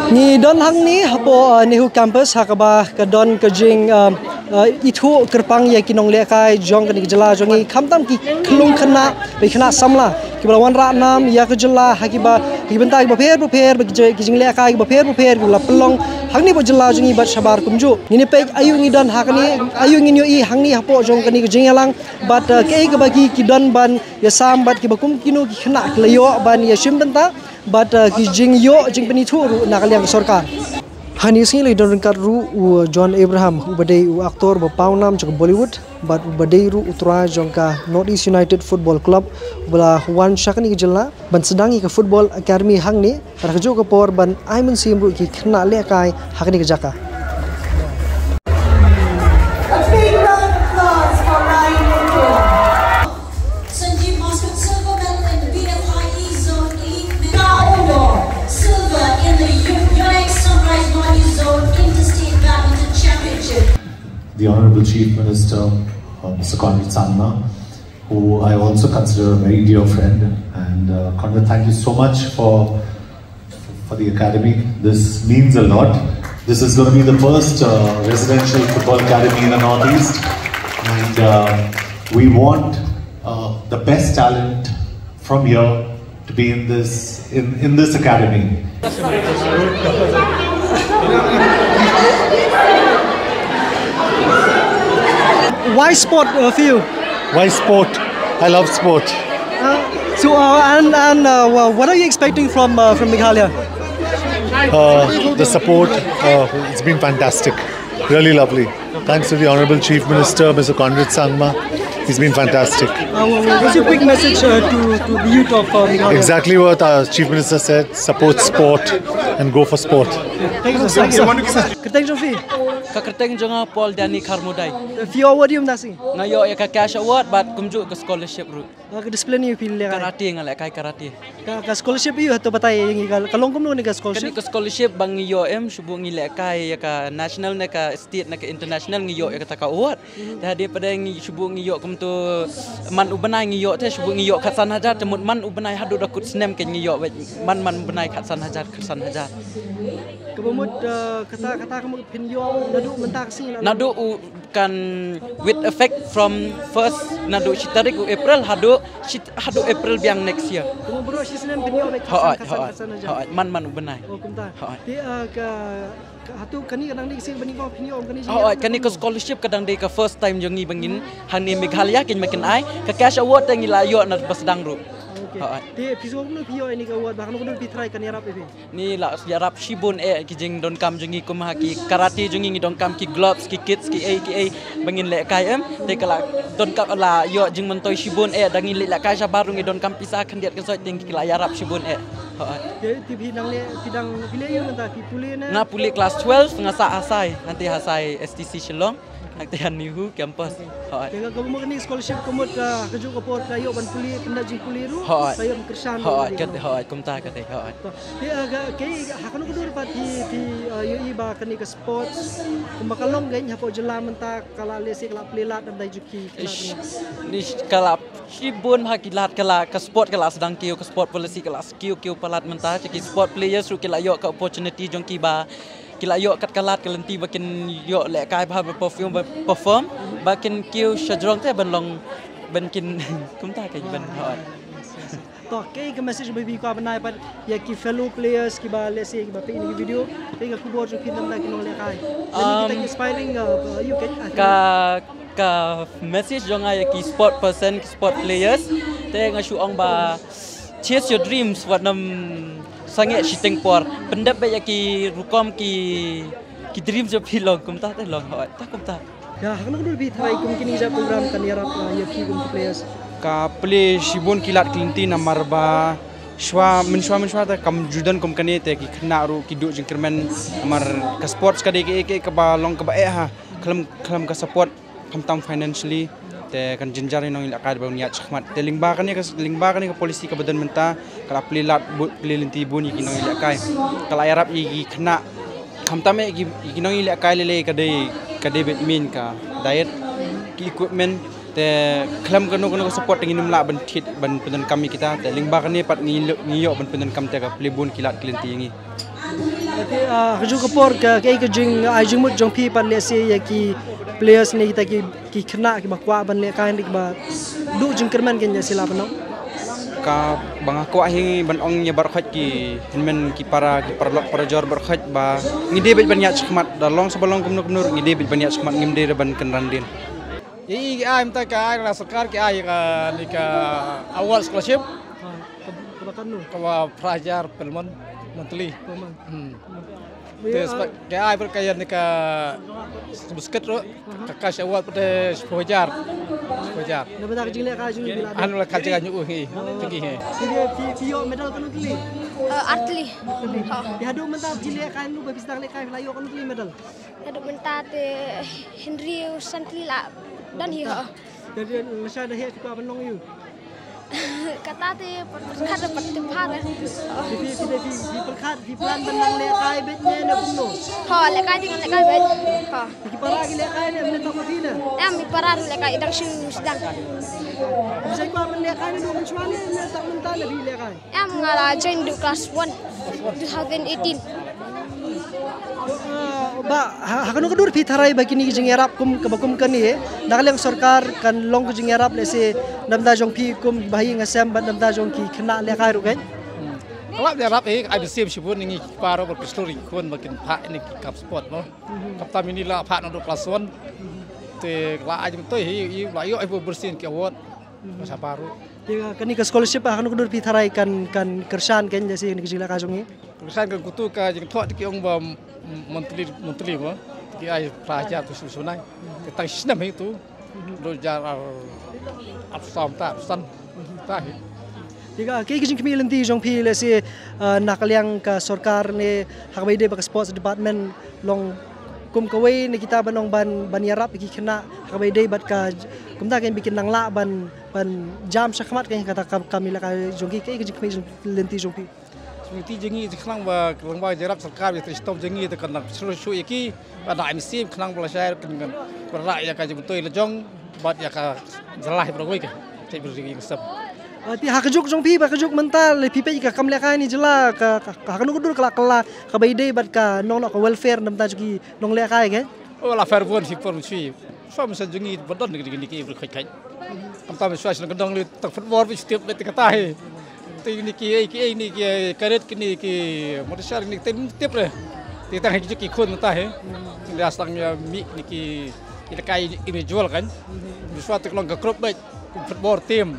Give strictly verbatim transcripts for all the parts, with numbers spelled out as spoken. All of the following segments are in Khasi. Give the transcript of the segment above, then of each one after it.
Ngi don hangne hapoh, uh, NEHU campus ha kaba ka don ka jing, uh, uh, ithuh kyrpang ïa ki nonglehkai jong kane ka jylla jong ngi, khamtam ki khyllung khynnah, ki khynnah samla kiba la wanrah nam ïa ka jylla ha kiba, ki bynta kiba pher bapher, ba ki jing, ki jinglehkai kiba pher bapher kiba la pynlong hangne hapoh jylla jong ngi bad shabar kumjuh. Ngin ïa peit aïu ngi don ha kane, aïu ngin ïohi hangne hapoh jong kane ka jingïalang bad, uh, kaei kaba ki, ki don ban ïasam bad kiba kum kino ki khynnah ki la ïoh ban ïashim bynta bad, uh, ki jingïoh jingpynithuh ruh na ka liang ka sorkar. Hangne ka sngi la don ryngkat ruh u John Abraham uba dei u aktor ba paw nam jong ka Bollywood bad uba dei ruh u trai jong ka North East United Football Club uba la wan sha kane ka jylla ban sdang ïa ka Football Academy hangne, bad ha kajuh ka por ban ai mynsiem ruh ïa ki khynnah lehkai ha kane ka jaka. A big round of applause for Ryan Nikhil. Sanjeev Moscow, silver medal in the B F I E zone, elite men. Ka Olo, silver in the U-, Yonex Sunrise Northeast Zone Interstate Badminton Championship. The Honorable Chief Minister, uh, Mister Conrad Sangma, who I also consider a very dear friend. And, uh, Conrad, thank you so much for for the academy. This means a lot. This is gonna be the first, uh, residential football academy in the Northeast, and, uh, we want, uh, the best talent from here to be in this, in, in this academy. Why sport, uh, for you? Why sport? I love sport. Uh, so, uh, and, and, uh, wha-, what are you expecting from, uh, from Meghalaya? Uh, the support, uh, it's been fantastic. Really lovely. Thanks to the Honorable Chief Minister, Mister Conrad Sangma. He's been fantastic. Uh, wha-, what's your quick message, uh, to, to the youth of, uh, Meghalaya? Exactly what our Chief Minister said, support sport and go for sport. Thank you, sir. Thank you. Kyrteng jong phi? Ka kyrteng jong nga Paul Danny Kharmudai. Phi ïoh award ïa mynta ka sngi? Nga ïoh ïa ka cash award bad kumjuh ka scholarship ruh. Ah, ka discipline ïa phi lehkai? Karate, nga lehkai karate. Ka, ka scholarship ïa, hato batai ïa ngi ka, ka long kumno ne ka scholarship? Kane ka scholarship ba ngi ïoh em, shu buh ngi lehkai ïa ka national ne ka state ne ka international ngi ïoh ïa kata ka award. Te hadien pat de ngi shu buh ngi ïoh kumto man u bnai ngi ïoh te shu buh ngi ïoh khatsan hajar te mut man u bnai haduh da kut snem kein ngi ïoh wei man man u bnai khatsan hajar khatsan hajar. Kaba mut, eh, kata, kata ka mut phin ïoh naduh mynta ka sngi naduh. Naduh u kan with effect from first naduh shi tarik u April haduh shi, haduh April biang next year. Kaba mut baroh shi snem phin ïoh wei khatsan, hooid, khatsan, hooid, khatsan hajar. Hooid, man man u bnai. Oh, kumta. Hooid. Te, eh, ka Ka, hato kane ka dang dei ka sien ba ngi ba phin ïoh kane ka jingïarap? Hooid, kane ka scholarship ka dang dei ka first time jong ngi ba ngin hangne Meghalaya kein ma kin ai. Ka cash award te ngi la ïoh na ba sdang ruh. Okay. Hooid. Te phi sngew kumno phi ïoh ïa kane ka award ba kano kano phi try kan ïarap ïa phi? Ngi la ïarap shibun eh ki jingdonkam jong ngi kum ha ki karate jong ngi ngi donkam ki gloves ki kits ki ei ki ei ba ngin lehkai em. Te ka la donkam la ïoh jingmyntoi shibun eh da ngi lehkai shabar ruh ngi donkam pisa khyndiat khynsoit te ngi la ïarap shibun eh. Hooid. Te, te phi dang leh, phi dang, phi leh ïa mynta phi pule ne? Nga pule class twelve, nga sah ha Sai, hangtei ha Sai S T C Shillong, hangtei ha NEHU campus. Hooid. Te ka, kaba mut kane scholarship ka mut, ah, kajuh ka por ka ïoh ban pule, pynda jingpule ruh, hooid, ka ïoh ban kyrshan. Hooid, ruh. Kat, hooid, kumta kat, hooid. Te, ah, ka, ke, ha kano ka dur pat phi, phi, ah, ïohi ba kane ka sports, kumba ka long kein hapoh jylla mynta ka la lehse ka la plie lad da dei ju ki khynnah. Ish, ish, ka la shibun ha ki lad ka la, ka sport ka la sdang kiew, ka sport policy ka la kiew kiew palat mynta, ki sport players ruh ki la ïoh ka opportunity jong ki ba ki la ïoh kat ka lad ka lynti ba kin ïoh lehkai bha ba perform ba perform ba kin kiew shajrong te ban long ban kin kumta ka ban hooid. To, kaei ka message ba phi kwah ban ai pat ïa ki fellow players kiba lehse kiba peit ïa ki video, kaei ka khubor jong phi na bynta ki nonglehkai? Lane kita ki aspiring, uh, youth, eh? Ka, ka message jong nga ïa ki sport person, ki sport players, te nga shu ong ba chase your dreams, wat nym sangeh shiteng por. Pyndep beit ïa ki rukom ki, ki dreams jong phi long kumta te long hooid, ta kumta. Ïa, ha kano ka dur phi tharai kum kine ki jait program kan ïarap, uh, ïa phi kum ki players? Ka plie shibun ki lad ki lynti namar ba shuwa, mynshuwa, mynshuwa te kam ju don kum kane te ki khynnah ruh ki duh jingkyrmen namar ka sports ka dei kaei kaei kaba long kaba eh ha khlem, khlem ka support khamtam financially te kan jynjar ïa u nongïalehkai ba un ïaid shakhmat. Te lyngba kane ka, lyngba kane ka policy kaba don mynta ka la plie lad bu-, plie lynti bun ïa ki nongïalehkai. Ka la ïarap ïa ki khynnah khamtam eh ki, ki nongïalehkai lei lei ka dei, ka dei beit main ka diet, ki equipment, te khlem kano kano ka support te ngin ym lah ban thied ban pyndonkam ïa kita, te lyngba kane pat ngi lo-, ngi ïoh ban pyndonkam te ka plie bun ki lad ki lynti ïa ngi. Te, ah, ha kajuh ka por ka, kaei ka jing, ai jingmut jong phi pat lehse ïa ki players ne kita ki, ki khynnah kiba kwah ban lehkai ne kiba duh jingkyrmen kein lehse lah ban ong? Kaba nga kwah hi ban ong ïa baroh khoit ki hynmen ki para, ki paralok parajor baroh khoit ba ngi dei beit ban ïaid shakhmat, da long sa ba long kumno kumno ruh ngi dei beit ban ïaid shakhmat, ngim dei ban kynran dien. Ïa i ki ai mynta ka ai la sorkar ki ai ka ni ka award scholarship. Ha, ka, kaba katno? Kaba phra hajar per month, monthly. Per month. Hmm. Te, ah, ka ai bad ka ïa ni ka basket ruh, ka cash award pat de shiphew hajar. Shiphew hajar. Na bynta ka jinglehkai jong ngi la. Ano la ka jingïaid jong u hi. Jong ngi hi. Phi, phi, phi ïoh medal katno tylli? Eh, ar tylli. Ar tylli. Ha. Te haduh mynta phi lehkai, naduh ba phi sdang lehkai phi la ïoh katno tylli medal? Haduh mynta te hynriew san tylli la don hi ho. Te lashai da heh phi kwah ban long aïu? Kata te pyrkhat da pat te phar. Phi, phi, phi, phi, phi pyrkhat, phi plan ban nang lehkai beit ne, ne kumno? Ho, lehkai te ngan lehkai beit. Ho. Phi ki para ki lehkai ne, ne tang phi ne? Em, ki para ruh lehkai, dang shu sdang. Phi sa kwah ban lehkai naduh mynshuwa ne, ne tang mynta ne phi lehkai? Em, nga la join naduh class one, two thousand eighteen. Ah, ba, ha, ha kano ka dur phi tharai ba kine ki jingïarap kum, kaba kum kane, na ka liang sorkar kan long ka jingïarap lehse na bynta jong phi kum ba ha ïing ha sem bad na bynta jong ki khynnah lehkai ruh kein? Hmm. Ka la ïarap eh, ai mynsiem shibun ïa ngi ki para ba ki shlur ïa ki khun ba kin phah ïa ki kam sport mo. Mhm. Kata mynta la phah naduh class one. Mhm. Te la ai jingmyntoi hi, hi la ïoh hi ba bursien ki award. Mhm. Ba shabar ruh. Te, uh, kane ka scholarship, uh, ha kano ka dur phi tharai kan, kan kyrshan kein lehse kane ka jinglehkai jong ngi? Kyrshan kan, kumtu ka jingthoh te ki ong ba m-, monthly, monthly ba. Te ki ai phra hajar tu shu sunai. Te tang snem hi tu. Dua hajar ar, arphew saw ta, arphew san. Ta hi. Te ka, kaei ka jingkhmih lynti jong phi lehse, uh, na ka liang ka sorkar ne ha kaba ïadei bad ka sports department long kum kawei na kita ban ong ban, ban ïarap ïa ki khynnah ha kaba ïadei bad ka, kumta kein ba kin nang lah ban, ban jam shakhmat kein kata ka, ka kam lehkai jong ki, kaei ka jingkhmih lynti jong phi? Jingkhmih lynti jong ngi khnang ba, khnang ba jingïarap sorkar ïa ki shitom jong ngi te kan nang shlur shuh ïa ki, ba nang ai mynsiem khnang ba lashai kin kan wanrah ïa ka jingmyntoi la jong bad ïa ka jylla hi baroh kawei ka. Te bad ïa ki sem. Ah, te ha ka juk jong phi, ba ka juk mynta lei phi peit ka kam lehkai ne jylla ka, ka, ka ha kano ka dur ka la kylla kaba ïadei bad ka nong, nong ka welfare na bynta jong ki nonglehkai kein? Oh, la fair bun hi por shui. Shuwa mynshwa jong ngi ba don kine ki, kine ki bri khoit khoit. Khamtam shuwa shnong ka dong lei tang football ba shu tip lei te kata hi. Te kine ki ei ki ei kine ki, eh, karet kine ki mordashar kine ki te tip re. Te tang hi ki jong ki khun mynta hi. Ngi la sdang ïa mih kine ki lehkai individual kein. Mynshwa te ka long ka group beit. Football team.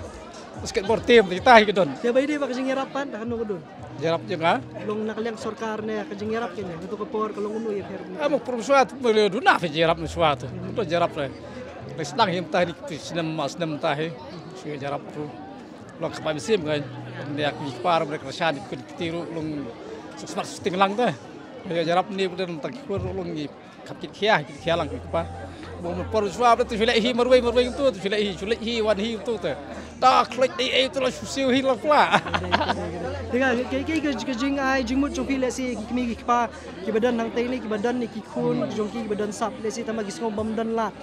Basketball team te kita hi ki don. Te ba ïadei bad ka jingïarap pat da kano ka dur? Jingïarap jong nga? Long na ka liang sorkar ne ka jingïarap kein, hato ka por ka long kumno ïa pher? Em, por mynshwa tu ba la duna phi jingïarap mynshwa tu. Hato jingïarap re. Lei sdang hi mynta hi, phi snem ma snem mynta hi. Shu jingïarap tu. Long kaba mynsiem kein. Ne ïa ki para ba kyrshan ki khun ki kti ruh long suk smat sting lang te. Jingïarap ne ba don tang ki khun ruh long ngi khap kit khia, kit khia lang ki kpa. Ba por shuwa ba tu shu leh hi marwei, marwei tu, tu shu leh hi, shu leh hi, wan hi tu te. Ta khlek ei ei tu la shu siew hi la pla. Te ka, ka, ka, ka, ka jingai jingmut jong phi lehse ki kmie ki kpa kiba don hangtei ne kiba don ne ki khun jong ki kiba don sap lehse tang ba ki sngew bym don lad.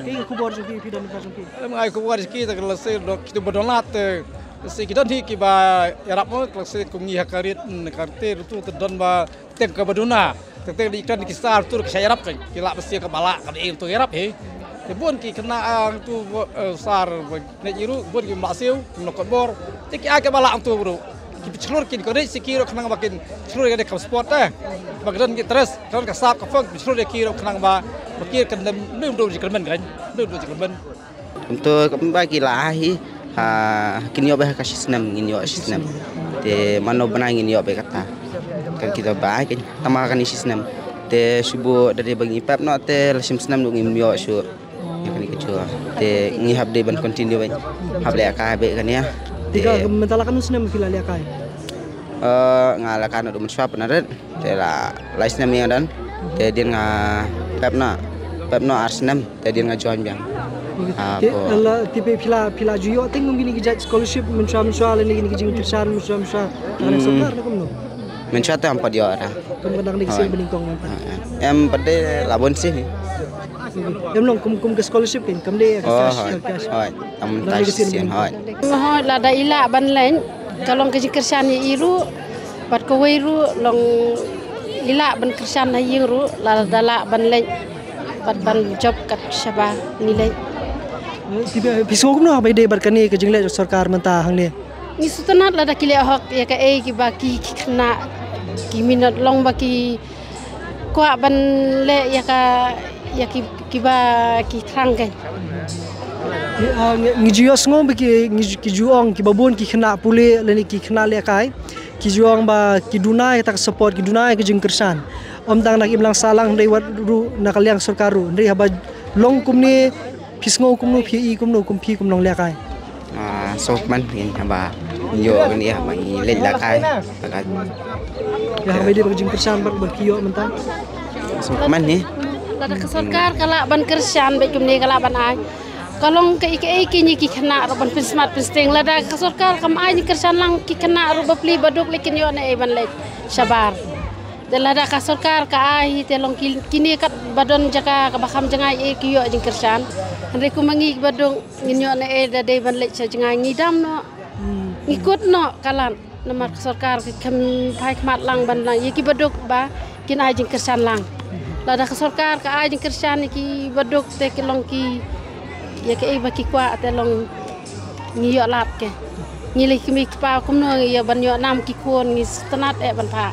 Kaei ka khubor jong phi, phi don ka jong phi? Em, ai khubor jong ki te lehse dok kitu ba don lad te. Lehse ki don hi kiba ïarap mo, lehse kum ngi ha ka rit, mm, ka rit tu te don ba teng kaba duna. Teng teng dei kren ki star tu ki shah ïarap kein. Ki lah ba sha kaba lah ka dei tu ïarap hi. Te bun ki khynnah, ah, tu, eh, sar ba ne i ruh bun ki mah siew, ki nongkot bor. Te ki ai kaba lah tu ruh. Ki pynslur kin ko dei sha ki ruh khnang ba kin slur ïa ka kam sport te. Ba ka don ki interest, ka don ka sap ka phong, pynslur ïa ki ruh khnang ba, ba ki kan nym nym dei jingkyrmen kein. Nym dei jingkyrmen. Kumto kumba ki la hi, ha, kin ïoh beit ha ka shi snem, ngin ïoh shi snem. Te mano bnai ngin ïoh beit kata. Kan kita ba kein, tang ma kane shi snem. Te shu bud da dei ba ngi pep noh te la shim snem ruh ngim ïoh shuh. Ïa kane ka jua. Te ngi hap dei ban continue beit. Hap lehkai beit kane. Te ka mynta la katno snem phi la lehkai? Eh, nga lehkai naduh mynshwa pynrit. Te la lai snem ïa nga don. Te dien nga pep noh, pep noh ar snem. Te dien nga join biang. Te la, te phi la, phi la ju ïoh teng kum kine ki jait scholarship mynshwa mynshwa lane kine ki jingkyrshan mynshwa mynshwa. Ka sorkar ne kumno? Mynshwa te ym pat ïoh ra. Kum ka dang dei ki sien banyngkong mynta. Em pat de la bun sien. Em long kum, kum ka scholarship kein, kam dei ka cash, cash. Hooid. Ym mynta shisien, hooid. Hooid, lada i lah ban leit, ka long ka jingkyrshan ïa i ruh, bad kawei ruh long Ngi lah ban kyrshan ha ïing ruh, lada lah ban leit bad ban jop kat shabar ngi leit. Phi, phi sngew kumno haba ïadei bad kane ka jingleh jong sorkar mynta hangne? Ngi sngewtynnat lada ki leh hok ïa kaei kiba ki, ki khynnah ki minot long ba ki kwah ban leh ïa ka, ïa ki, kiba ki thrang kein. Ngi, ah, ngi, ngi ju ïohsngew ba ki, ngi ju, ki ju ong kiba bun ki khynnah pule lane ki khynnah lehkai ki ju ong ba ki duna ïa ka support, ki duna ïa ka jingkyrshan. Ym tang na ka imlang sahlang hynrei wat ruh na ka liang sorkar ruh. Hynrei haba long kumne, phi sngew kumno, phi i kumno kum phi kum nonglehkai? Ah, sngewkmen ngi haba ngi ïoh kane haba ngi leit lehkai. Ïa haba ïadei bad ka jingkyrshan bad, bad ki ïoh mynta. Sngewkmen ngi. Lada ka sorkar ka lah ban kyrshan bad kumne ka lah ban ai. Ka long kaei kaei kine ki khynnah ruh ban pynsmat pynstieng. Lada ka sorkar kam ai jingkyrshan lang ki khynnah ruh bapli baduk lei kin ïoh naei ban leit shabar. Te lada ka sorkar ka ai hi te long ki, kine katba don jaka kaba kham jngai eh ki ïoh jingkyrshan. Hynrei kum ma ngi kiba duk ngin ïoh naei da dei ban leit sha jngai, ngi dam noh. Ngi kut noh ka lad. Namar ka sorkar ka khlem phai khmat lang ban lang ïa kiba duk ba kin ai jingkyrshan lang. Lada ka sorkar ka ai jingkyrshan ïa kiba duk te ki long ki, ïa kaei ba ki kwah te long ngi ïoh lad ke. Ngi lei ki mei ki pa kumno ïa ban ïoh nam ki khun, ngi sngewtynnat eh ban phah.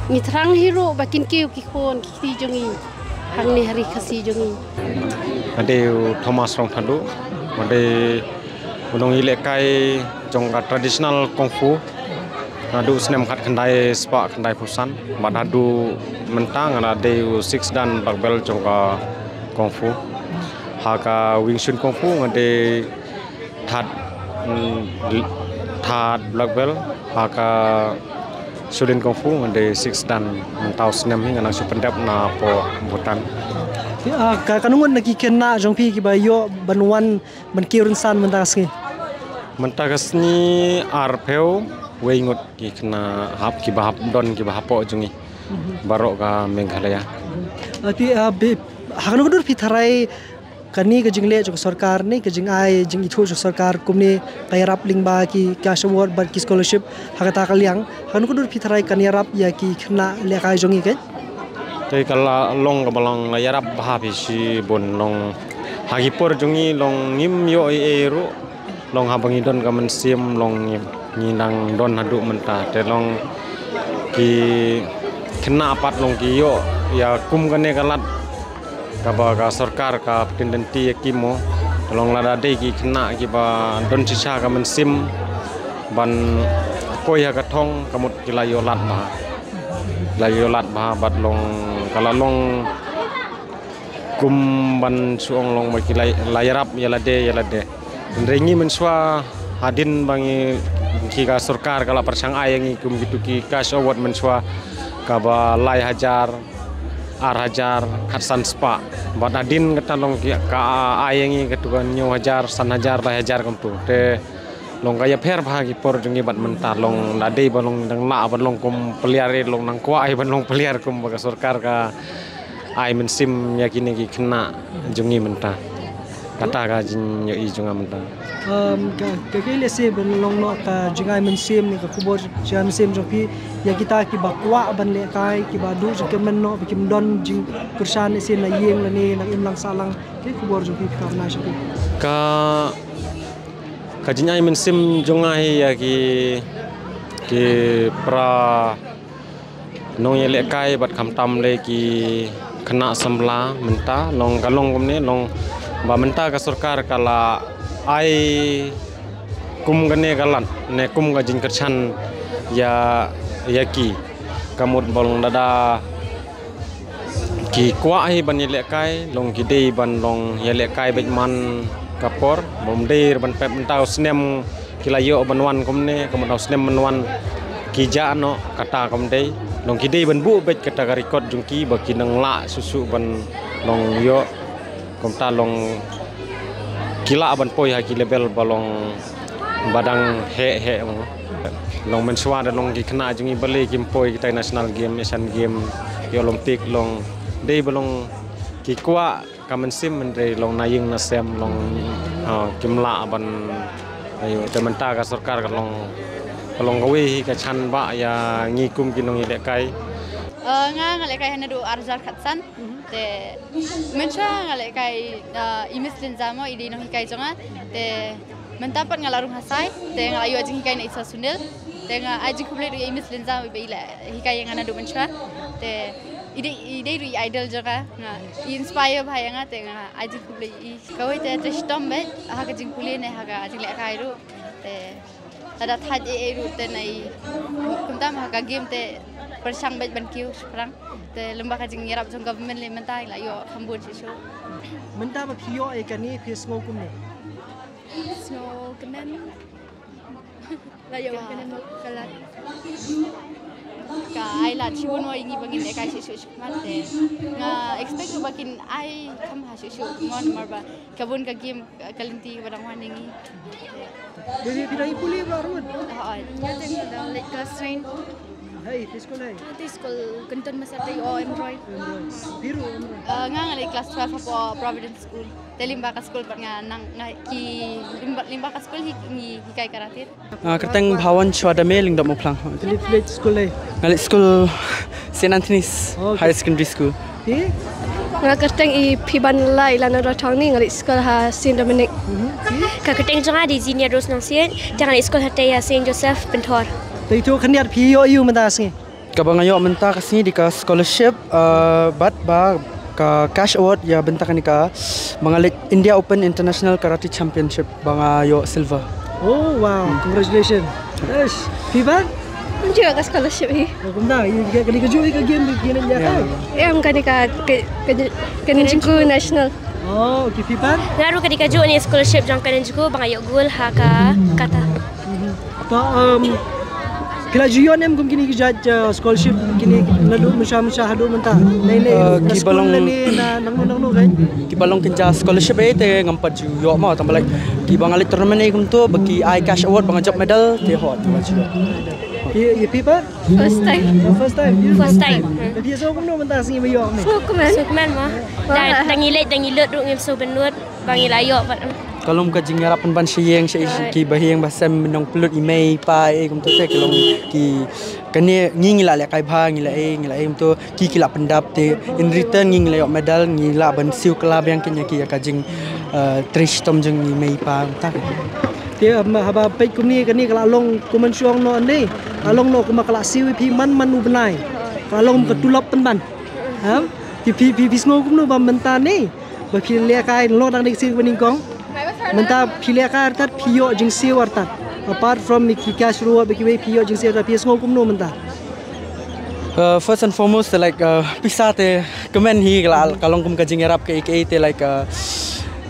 Ngi thrang hi ruh ba kin kiew ki khun ki kti jong ngi hangne ha ri Khasi jong ngi. Nga dei u Thomas Rongthandu, nga dei u nongïalehkai jong ka traditional kung fu. Naduh u snem khatkhyndai spah khyndaiphew san bad haduh mynta nga la dei u six dan black belt jong ka kung fu. Ha ka Wing Chun kung fu nga dei third, mm, third black belt, ha ka Shaolin kung fu nga dei six dan. Mynta u snem hi nga nang shu pyndep na poh Bhutan. Ah, ka, katno ngut na ki khynnah jong phi kiba ïoh ban wan ban kiew rynsan mynta ka sngi? Mynta ka sngi arphew wei ngut ki khynnah hap, kiba hap don, kiba hapoh jong ngi baroh ka Meghalaya. Ah, te, ah, be, ha kano ka dur phi tharai kane ka jingleh jong ka sorkar ne ka jingai jingithuh jong ka sorkar kumne ka ïarap lyngba ki cash award bad ki scholarship, ha kata ka liang ha kano ka dur phi tharai kan ïarap ïa ki khynnah lehkai jong ngi kein? Te ka la long kaba long la ïarap bha phi shibun, long ha ki por jong ngi long ngim ïoh ei ei ruh. Long haba ngi don ka mynsiem long ngi, ngi nang don haduh mynta. Te long ki khynnah pat long ki ïoh ïa kum kane ka lad kaba ka sorkar ka pyndonkti ïa ki mo. Te long lada dei ki khynnah kiba don shisha ka mynsiem ban poi ha ka thong, ka mut ki la ïoh lad bha. La ïoh lad bha bad long ka la long kum ban shu ong long ba ki la, la ïarap ïa lade ïa lade. Hynrei ngi mynshuwa hadien ba ngi, ki ka sorkar ka la pyrshang ai ïa ngi kum kitu ki cash award mynshuwa kaba lai hajar, ar hajar, khatsan spah. Bad hadien kata long ki ka ai ïa ngi katu ka hynñiew hajar, san hajar, lai hajar kumtu. Te long ka ïapher bha ki por jong ngi bad mynta, long da dei ba long dang lah ban long kum player, long nang kwah ai ban long player kum ba ka sorkar ka ai mynsiem ïa kine ki khynnah jong ngi mynta. Kata ka jingïohi jong nga mynta. Um, ka, ka, ka lehse ban long noh ka jingai mynsiem ne ka khubor jingai mynsiem jong phi ïa kita kiba kwah ban lehkai, kiba duh jingkyrmen noh ba kim don jingkyrshan lehse na ïing lane na imlang sahlang, ka khubor jong phi ka bnai jong phi. Ka, ka jingai mynsiem jong nga hi ïa ki, ki para nongïalehkai bad khamtam lei ki khynnah samla mynta, long ka long kumne, long ba mynta ka sorkar ka la ai kum kane ka lad ne kum ka jingkyrshan ïa, ïa ki, ka mut ba long lada ki kwah hi ban ïalehkai, long ki dei ban long ïalehkai beit man ka por, bym dei ban pep mynta u snem ki la ïoh ban wan kumne, ka mut u snem ban wan ki jah noh, kata kam dei. Long ki dei ban buh beit kata ka record jong ki ba ki nang lah shuh shuh ban long ïoh. Kumta long ki lah ban poi ha ki level ba long ba dang heh heh mo. Long mynshuwa da long ki khynnah jong ngi balei kim poi kita national game, Asian game, ki Olympic, long dei ba long ki kwah ka mynsiem, hynrei long na ïing na sem long, ha, kim lah ban, aïu, te mynta ka sorkar ka long, ka long kawei hi ka jan ba ïa ngi kum ki nongïalehkai. Nga nga lehkai hana du arjar khatsan. Te mynta nga lehkai i Miss Linzamo i dei nonghikai jong nga. Te mynta pat nga la rung ha Sai te nga la ïoh jinghikai na i Sir Sunil. Te nga ai jingkhublei ruh ïa i Miss Linzamo i ba i la hikai ïa nga naduh mynta. Te i dei i dei ruh i idol jong nga, nga i inspire bha ïa nga te nga ai jingkhublei ïa i. Kawei te te shitom bad ha ka jingpule ne ha ka jinglehkai ruh. Te lada thait ei ei ruh te nai kumta ma ha ka game te pyrshang bad ban kiew shaphrang. Te lem bad ka jingïarap jong government lei mynta la ïoh kham bun shisha. Mynta ba phi ïoh ei kane phi sngew kumne? Sngew kmen. La ïoh kmen ka lad. Ka ai lad shibun wa ïa ngi ba ngin lehkai shisha. Mate nga expect ba kin ai kham ha shuh shuh mon mar ba ka bun ka game ka lynti ba dang wan ïa ngi. Baby phi dang ïa pule ba rut. Hooid. Nga te nga dang leit class nine. Hei, phi school hei. Te school Kenton Masa te o Emroy. Phi ruh Emroy. Nga nga leit class twelve hapoh Providence School. Te lyngba ka school pat nga nang nga ki lyngba lyngba ka school hi ngi hikai karate. Nga kyrteng Bhawan Chua Dame Lyngdoh Mawphlang. Philip Village School eh. Nga leit school Saint Anthony's Higher Secondary School. Phi? Nga kyrteng i Phiban Lai Lana Rathawni nga leit school ha Saint Dominic. Ka kyrteng jong nga dei Zinia Rose Nongsiej, te nga leit school ha te ïa Saint Joseph Pynthor. Te itu khyndiat phi ïoh ïu mynta sngi? Kaba nga ïoh mynta ka sngi dei ka scholarship, uh, bad ba ka cash award ïa bynta kane ka ba nga leit India Open International Karate Championship ba nga ïoh silver. Oh wow, congratulations. Yes. Phi ba? Nga ïoh ka scholarship hi. Oh, kumta, ïa ka dei ka juh ka game dei ka game ïa ka. Em kane ka ka ka jingku national. Oh, okay, phi ba? Nga ruh ka dei ka juh ne scholarship jong ka jingku ba nga ïoh gol ha ka kata. To um, phi la ju ïoh ne em kum kine ki jait uh, scholarship kine naduh mynshwa mynshwa haduh mynta. Nei nei uh, na ki school balong ne na nangno nangno kai. Ki balong kin ja scholarship eh te ngam pat ju ïoh ma tang balai. Ki ba nga leit tournament eh kumto ba ki ai cash award ba nga jop medal te hot ba ju. Ye ye phi ba? First time. Oh, first time. First time. Phi so kumno mynta sngi ba ïoh ne. So kumno. So kumno ma. Dang ngi leit dang ngi lut ruh ngim so benut. Ba ngi la ïoh pat. Ka long ka jingïarap pynban sha ïing sha ki ba ïing ba sem nongpynlut i mei i pa eh kumta te ka long ki kane ngi ngi la lehkai bha ngi la eh ngi la eh kumta ki ki la pyndap te in return ngi ngi la ïoh medal ngi la ban siew kylla biang kane ki ka jing trei shitom jong i mei i pa kumta. Te haba peit kumne kane ka la long kumne shong noh ne ka long noh kumne ka la siew ïa phi man man u bnai ka long ka tulop pynban. Em? Phi phi phi sngew kumno ba mynta ne? Ba phi lehkai lo dang dei siew ba nyngkong. Mynta phi lehkai artat phi ïoh jingsiew artat. Apart from ki cash reward ba kiwei phi ïoh jingsiew artat phi sngew kumno mynta? Uh, first and foremost like uh, pisa te kmen hi ka la ka long kum ka jingïarap ka ïa te like uh,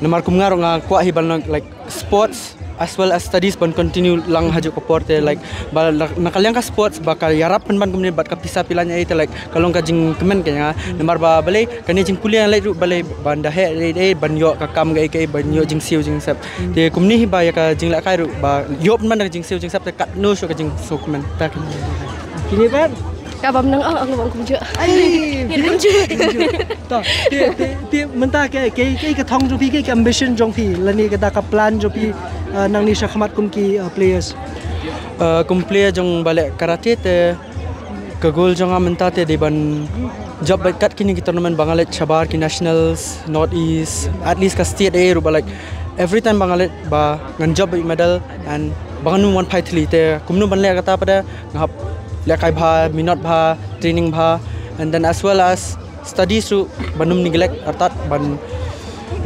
namar kum nga ruh nga kwah hi ban long like sports as well as studies ban continue lang hajuh ka por te like ba na ka liang ka sports ba ka ïarap pynban kumne bad ka pisa phi la ïa te like ka long ka jingkmen ka ïa nga namar ba balei kane jingpule ïa leit ruh balei ban da heh dei dei ban ïoh ka kam ka ïa ban ïoh jingsiew jingsep te kumne hi ba ïa ka jinglehkai ruh ba ïoh pynban da ka jingsiew jingsep te katno shuh ka jingsukmen ta kine. Kine ba ka bam nang ong ong bam kumjuh. Ai kumjuh. To, te te te mynta ke ke ke ka thong jong phi ke ka ambition jong phi lane ka da ka plan jong phi uh, nang ni shakhmat kum ki uh, players. Uh, kum player jong baleh karate te ka goal jong nga mynta te dei ban jop bad kat kini ki tournament ba nga leit shabar ki nationals north east at least ka state eh ruh ba like every time ba nga leit ba ngan jop bad medal and ba ngan wan phai thli te kumno ban leh kata pada nga hap lehkai bha minot bha training bha and then as well as studies ruh ban ym neglect artat ban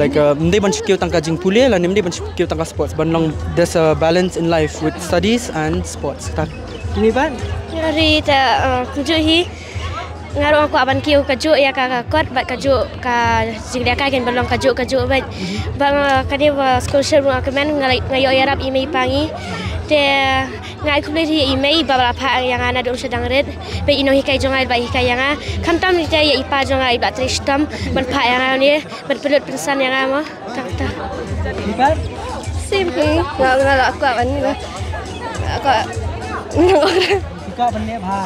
like uh, mdei ban shukiew tang ka jingpule la mdei ban shukiew tang ka sports ban long there's a balance in life with studies and sports ta. Kini ban? Ngari ta uh, kumjuh hi. Nga ruh nga kwah ban kiew kajuh ïa ka ka kot bad kajuh ka jinglehkai kin ban long kajuh kajuh bad ba nga kane ba scholarship ruh nga kmen nga ïoh ïarap i mei pa ngi te nga ai khublei ïa i mei ba la phah ïa nga naduh sha dang rit bad i nonghikai jong nga ba hikai ïa nga khamtam ïa i pa jong nga i ba trei shitom ban phah ïa nga ne ban pynlut pynsan ïa nga mo tang ta. Same thing. Nga nga la kwah ban ni ba kwah. Ka ban leh bha.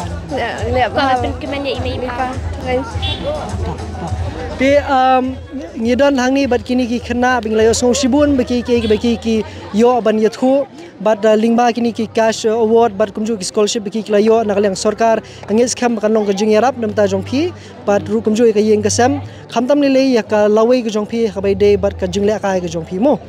Leh bha. Ka ban kmen ïa i mei i pa. Te um, ngi don hangne bad kine ki khynnah ba ngi la ïohsngew shibun ba ki ki ba ki ki ïoh ban ïathuh bad uh, lyngba kine ki cash uh, award bad kumjuh ki scholarship ba ki ki la ïoh na ka liang sorkar. Nga ngeit skhem ba kan long ka jingïarap na bynta jong phi bad ruh kumjuh ïa ka ïing ka sem. Khamtam lei lei ïa ka lawei ka jong phi ha kaba ïadei bad ka jinglehkai ka jong phi mo.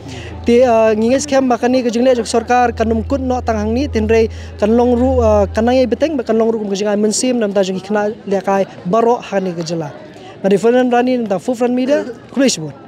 Te uh, ngi ngeit skhem ba kane ka jingleh jong sorkar kan ym kut noh tang hangne, hynrei kan long ruh uh, kan nang ïai bteng bad kan long ruh kum ka jingai mynsiem na bynta jong ki khynnah lehkai baroh ha kane ka jylla. Nga dei Ferdinand Rani na bynta Food Front Media. Khublei shibun.